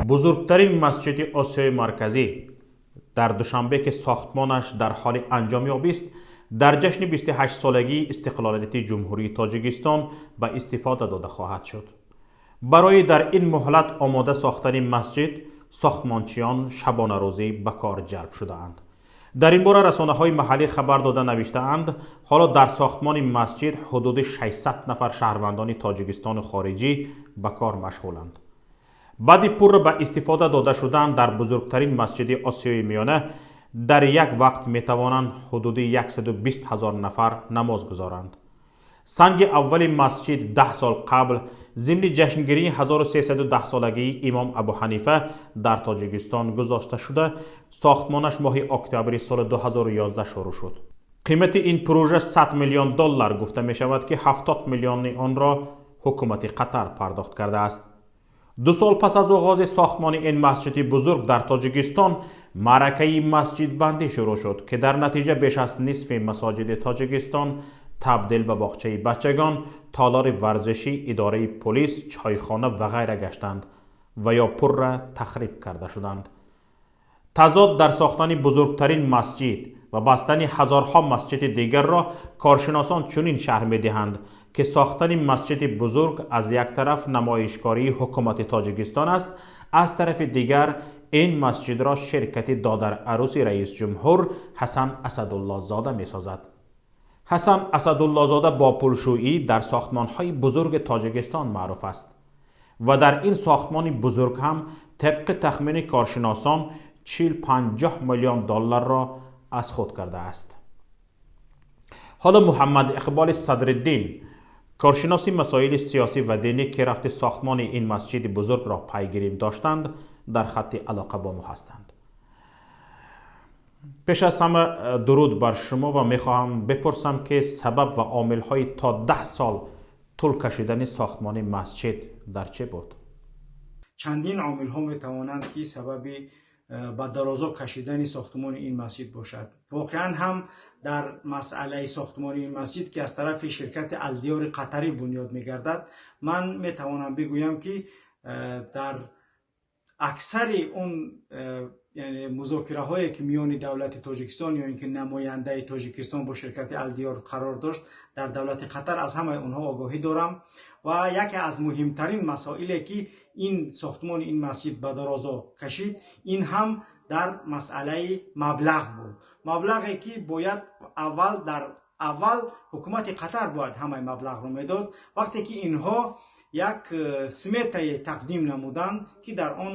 Бузургтарин масҷиди Осиёи Марказӣ дар Душанбе, ки сохтмонаш дар ҳоли анҷомёбист, дар ҷашни 28-солагии истиқлолияти Ҷумҳурии Тоҷикистон ба истифода дода хоҳад шуд. Барои дар ин муҳлат омода сохтани масҷид сохтмончиён шабонарӯзӣ ба кор ҷалб шудаанд. Дар ин бора расонаҳои маҳаллӣ хабар дода навиштаанд: ҳоло дар сохтмони масҷид ҳудуди 600 нафар шаҳрвандони Тоҷикистону хориҷӣ ба кор машғуланд. Баъди пурра ба истифода дода шудан дар бузургтарин масҷиди Осиёи Миёна дар як вақт метавонанд ҳудуди 120 ҳазор нафар намоз гузоранд. Санги аввали масҷид 10 сол қабл зимни ҷашнгирии 1310-солагии имом Абу Ҳанифа дар Тоҷикистон гузошта шуда, сохтмонаш моҳи октябри соли 2011 шурӯъ шуд. Қимати ин пурӯжа 100 миллион доллар гуфта мешавад, ки 70 миллиони онро ҳукумати Қатар пардохт кардааст. 2 сол пас аз оғози сохтмони ин масҷиди бузург дар Тоҷикистон маъракаи масҷидбандӣ шурӯъ шуд, ки дар натиҷа беш аз нисфи масоҷиди Тоҷикистон табдил ба боғчаи бачагон, толори варзишӣ, идораи полис, чойхона ва ғайра гаштанд ва ё пурра тахриб карда шуданд. Тазод дар сохтани бузургтарин масҷид ва бастани ҳазорҳо масҷиди дигарро коршиносон чунин шарҳ медиҳанд, ки сохтани масҷиди бузург аз як тараф намоишкории ҳукумати Тоҷикистон аст, аз тарафи дигар ин масҷидро ширкати додарарӯси раисҷумҳур Ҳасан Асадуллозода месозад. Ҳасан Асадуллозода бо пулшӯӣ дар сохтмонҳои бузурги Тоҷикистон маъруф аст ва дар ин сохтмони бузург ҳам тибқи тахмини коршиносон 40-50 миллион долларро аз худ кардааст. Ҳоло Муҳаммад Иқболи Садриддин, коршиноси масоили сиёсӣ ва динӣ, ки рафти сохтмони ин масҷиди бузургро пайгирӣ доштанд, дар хатти алоқа бо мо ҳастанд. Пеш аз ҳама дуруд бар шумо ва мехоҳам бипурсам, ки сабаб ва омилҳои то 10 сол тӯл кашидани сохтмони масҷид дар чӣ буд? Чандин омилҳо метавонанд, ки сабаби ба дарозо кашидани сохтмони ин масҷид бошад. Воқеан ҳам дар масъалаи сохтмони ин масҷид, ки аз тарафи ширкати Алдиёри Қатарӣ бунёд мегардад, ман метавонам бигӯям, ки дар аксари он яъне музокираҳое, ки миёни давлати Тоҷикистон ё ин ки намояндаи Тоҷикистон бо ширкати Алдиёр қарор дошт дар давлати Қатар, аз ҳамаи онҳо огоҳӣ дорам. Ва яке аз муҳимтарин масоиле, ки ин сохтмони ин масҷид ба дарозо кашид, ин ҳам дар масъалаи маблағ буд. Маблағе, ки бояд аввал дар аввал ҳукумати Қатар бояд ҳамаи маблағро медод. Вақте ки инҳо як сметае тақдим намуданд, ки дар он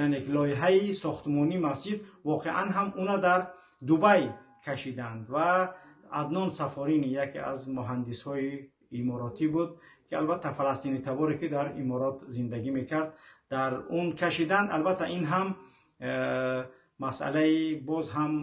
яъне лоиҳаи сохтмонии масҷид воқеан ҳам уна дар Дубай кашиданд ва Аднон Сафорини, яке аз муҳандисҳои иморотӣ буд, ки албатта фаластини таборе, ки дар Иморот зиндагӣ мекард, дар он кашиданд. Албатта, ин ҳам масъалаи боз ҳам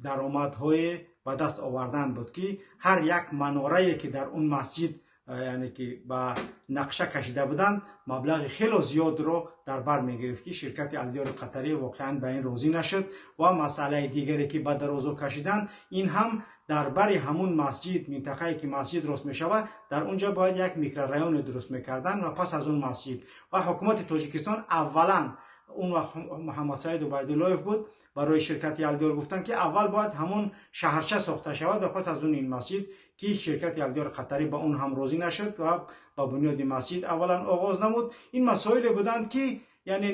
даромадҳое ба даст овардан буд, ки ҳар як манорае, ки дар он масҷид яъне ки ба нақша кашида буданд, маблағи хело зиёдро дар бар мегирифт, ки ширкати Алдиёри Қатарӣ воқеан ба ин розӣ нашуд. Ва масъалаи дигаре, ки ба дарозо кашиданд, ин ҳам дар бари ҳамун масҷид, минтақае, ки масҷид рост мешавад, дар он ҷо бояд як микрорайоне дуруст мекарданд ва пас аз он масҷид. Ва ҳукумати Тоҷикистон аввалан, он вақт Муҳаммадсаид Убайдуллоев буд, барои ширкати Алдиёр гуфтанд, ки аввал бояд ҳамон шаҳрча сохта шавад ва пас аз он ин масҷид, ки ширкати Алдиёр Қатарӣ ба он ҳам розӣ нашуд ва ба бунёди масҷид аввалан оғоз намуд. Ин масоиле буданд, ки яъне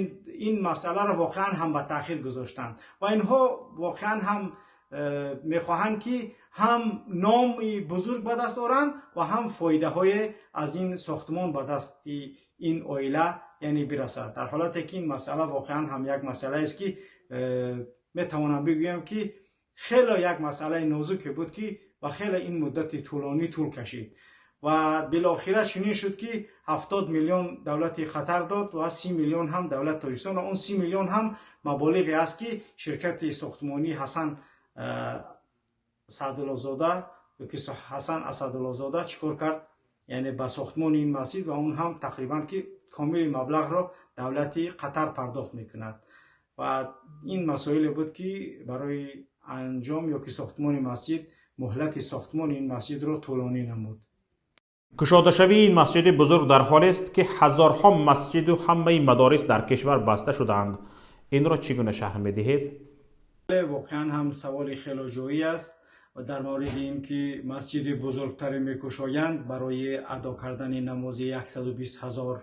ин масъаларо воқеан ҳам ба таъхир гузоштанд. Ва инҳо воқеан ҳам мехоҳанд, ки ҳам номи бузург ба даст оранд ва ҳам фоидаҳое аз ин сохтмон ба дасти ин оила яъне бирасад, дар ҳолате ки ин масъала воқеан ҳам як масъалаест, ки метавонам бигӯям, ки хело як масъалаи нозуке буд, ки ва хеле ин муддати тӯлонӣ тӯл кашид. Ва билохира чунин шуд, ки 70 миллион давлати Қатар дод ва 30 миллион ҳам давлати Тоҷикистон. Ва он 30 миллион ҳам маболиғе аст, ки ширкати сохтмонии Ҳасан Саъдуллозода ёки Ҳасан Асадуллозода чӣ кор кард, яъне ба сохтмони ин масҷид, ва он ҳам тақрибан ки комили маблағро давлати Қатар пардохт мекунад. Ва ин масоиле буд, ки барои анҷом ё ки сохтмони масҷид, муҳлати сохтмони ин масҷидро тӯлонӣ намуд. Кушодашавии ин масҷиди бузург дар ҳолест, ки ҳазорҳо масҷиду ҳамаи мадорис дар кишвар баста шудаанд. Инро чӣ гуна шарҳ медиҳед? Воқеан ҳам саволи хело ҷоӣ аст ва дар мавриди ин ки масҷиди бузургтаре мекушоянд барои адо кардани намози 120 ҳазор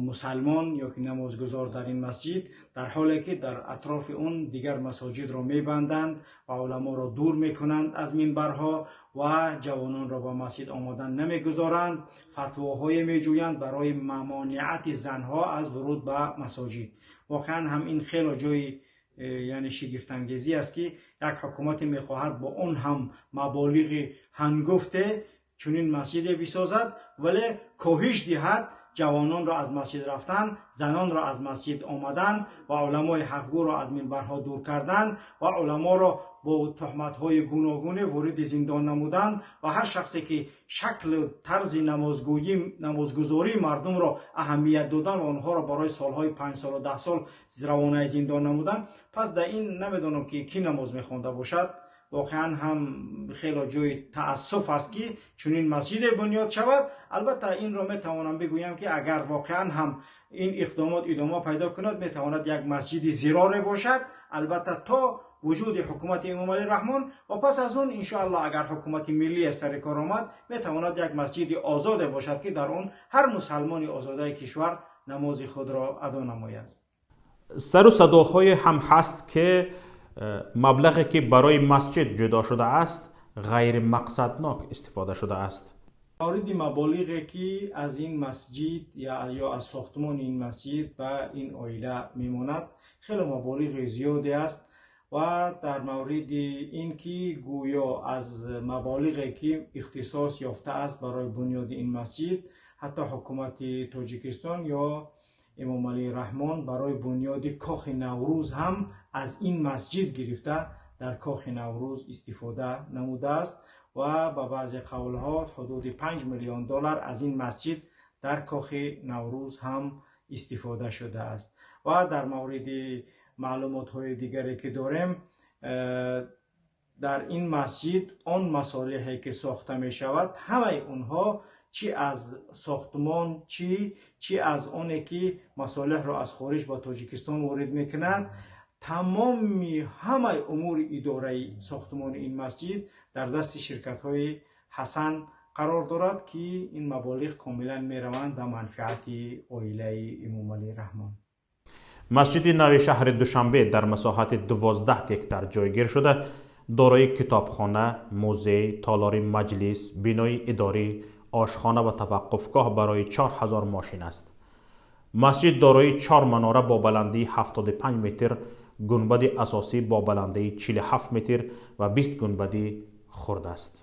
мусалмон ё ки намозгузор дар ин масҷид, дар ҳоле ки дар атрофи он дигар масоҷидро мебанданд ва уламоро дур мекунанд аз минбарҳо ва ҷавононро ба масҷид омадан намегузоранд, фатвоҳое меҷӯянд барои мамониати занҳо аз вуруд ба масоҷид. Воқеан ҳам ин хело ҷои яъне шигифтангезӣ аст, ки як ҳукумате мехоҳад бо он ҳам маболиғи ҳангуфте чунин масҷиде бисозад, вале коҳиш диҳад ҷавононро аз масҷид рафтан, занонро аз масҷид омадан ва уламои ҳақгӯро аз минбарҳо дур кардан ва уламоро бо туҳматҳои гуногуне вориди зиндон намудан ва ҳар шахсе ки шаклу тарзи намозгӯӣ, намозгузории мардумро аҳамият додан ва онҳоро барои солҳои 5 солу 10 сол равонаи зиндон намудан. Пас дар ин намедонам, ки кӣ намоз мехонда бошад. Воқеан ҳам хело ҷои таассуф аст, ки чунин масҷиде бунёд шавад. Албатта, инро метавонам бигӯям, ки агар воқеан ҳам ин иқдомот идома пайдо кунад, метавонад як масҷиди зироре бошад, албатта то вуҷуди ҳукумати Эмомалӣ Раҳмон, ва пас аз он, иншоаллоҳ, агар ҳукумати миллӣ сари кор омад, метавонад як масҷиди озоде бошад, ки дар он ҳар мусалмони озодаи кишвар намози худро адо намояд. Сару садоҳое ҳам ҳаст, ки маблағе, ки барои масҷид ҷудо шудааст, ғайримақсаднок истифода шудааст. Мавриди маболиғе, ки аз ин масҷид ё аз сохтмони ин масҷид ба ин оила мемонад, хеле маболиғи зиёде аст ва дар мавриди ин ки гӯё аз маболиғе, ки ихтисос ёфтааст барои бунёди ин масҷид, ҳатто ҳукумати Тоҷикистон ё Эмомалӣ Раҳмон барои бунёди Кохи Наврӯз ҳам аз ин масҷид гирифта дар Кохи Наврӯз истифода намудааст ва ба баъзе қавлҳо ҳудуди 5 миллион доллар аз ин масҷид дар Кохи Наврӯз ҳам истифода шудааст. Ва дар мавриди маълумотҳои дигаре, ки дорем, дар ин масҷид он масолиҳе, ки сохта мешавад, ҳамаи онҳо, чӣ аз сохтмон, чӣ аз оне, ки масолеҳро аз хориҷ ба Тоҷикистон ворид мекунад, тамоми ҳамаи умури идораи сохтмони ин масҷид дар дасти ширкатҳои Ҳасан қарор дорад, ки ин маболиғ комилан мераванд ба манфиати оилаи Эмомалӣ Раҳмон. Масҷиди нави шаҳри Душанбе дар масоҳати 12 гектар ҷойгир шуда, дорои китобхона, музей, толори маҷлис, бинои идорӣ, ошхона ва таваққуфгоҳ барои 4000 мошин аст. Масҷид дорои чор манора бо баландии 75 метр, гунбади асосӣ бо баландии 47 метр ва 20 гунбади хурд аст.